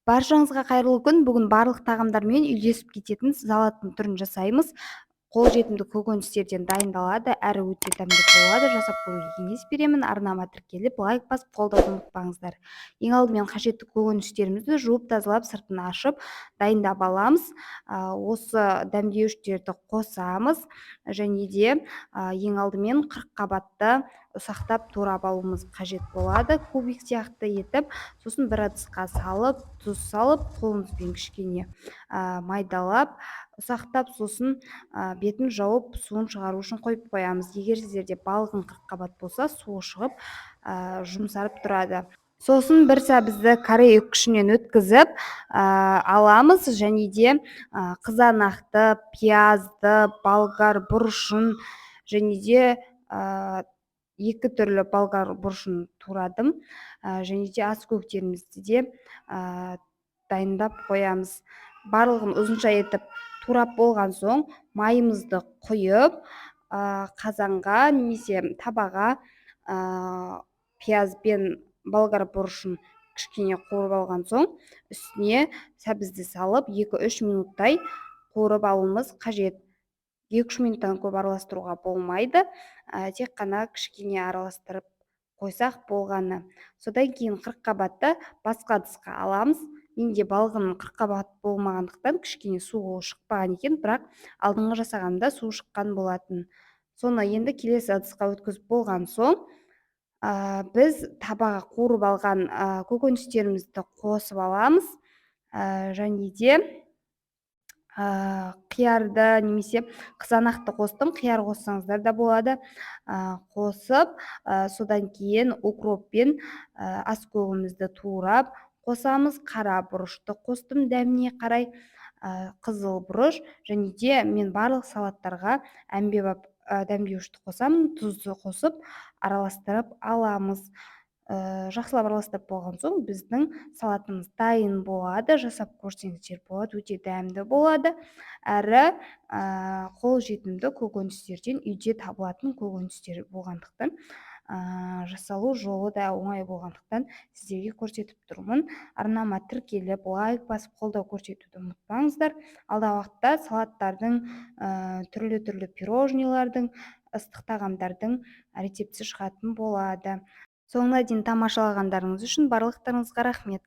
Баршаңызға қайырлы күн! Бүгін барлық тағамдармен үйлесіп кететін салаттың түрін жасаймыз. Қолжетімді көкөністерден дайындалады, әрі өте дәмді болады. Жасап көруге кеңес беремін. Арнама тіркеліп, лайк басып, қолдауды ұмытпаңыздар. Ең алдымен қажетті көкөністерімізді жуып, тазалап, сыртын ашып, дайындап аламыз. Осы дәмдеуіштерді қосамыз және де ең алдымен қырыққабатты ұсақтап турап алуымыз қажет болады, кубик сияқты етіп. Сосын бір ыдысқа салып, тұз салып, қолымызбен кішкене майдалап, ұсақтап, сосын бетін жауып, суын шығару үшін қойып қоямыз. Егер сіздерде балғын қырыққабат болса, суы шығып, жұмсарып тұрады. Сосын бір сәбізді корей үккішінен өткізіп аламыз және де қызанақты, пиязды, болгар бұрышын және де екі түрлі болгар бұрышын турадым және де ас көктерімізді де дайындап қоямыз. Барлығын ұзынша етіп турап болған соң, майымызды құйып, қазанға немесе табаға пияз бен болгар бұрышын кішкене қуырып алған соң, үстіне сәбізді салып, 2-3 минуттай қуырып алуымыз қажет. 2-3 минуттан көп араластыруға болмайды, тек қана кішкене араластырып қойсақ болғаны. Содан кейін қырыққабатты басқа ыдысқа аламыз. Менде балғын қырыққабат болмағандықтан, кішкене суы шықпаған екен, бірақ алдыңғы жасағанымда суы шыққан болатын. Соны енді келесі ыдысқа өткізіп болған соң, біз табаға қуырып алған көкөністерімізді қосып аламыз және де қиярды немесе қызанақты қостым, қияр қоссаңыздар да болады. Қосып, содан кейін укроп пен ас көгімізді турап қосамыз. Қара бұрышты қостым дәміне қарай, қызыл бұрыш және де мен барлық салаттарға әмбебап дәмдеуішті қосамын. Тұзды қосып, араластырып аламыз. Жақсылап араластырып болған соң, біздің салатымыз дайын болады. Жасап көрсеңіздер болады, өте дәмді болады, әрі қолжетімді көкөністерден, үйде табылатын көкөністер болғандықтан, жасалу жолы да оңай болғандықтан, сіздерге көрсетіп тұрмын. Арнама тіркеліп, лайк басып, қолдау көрсетуді ұмытпаңыздар. Алдағы уақытта салаттардың, түрлі-түрлі пирожныйлардың, ыстық тағамдардың рецептісі шығатын болады. Соңына дейін тамашалағандарыңыз үшін барлықтарыңызға рахмет.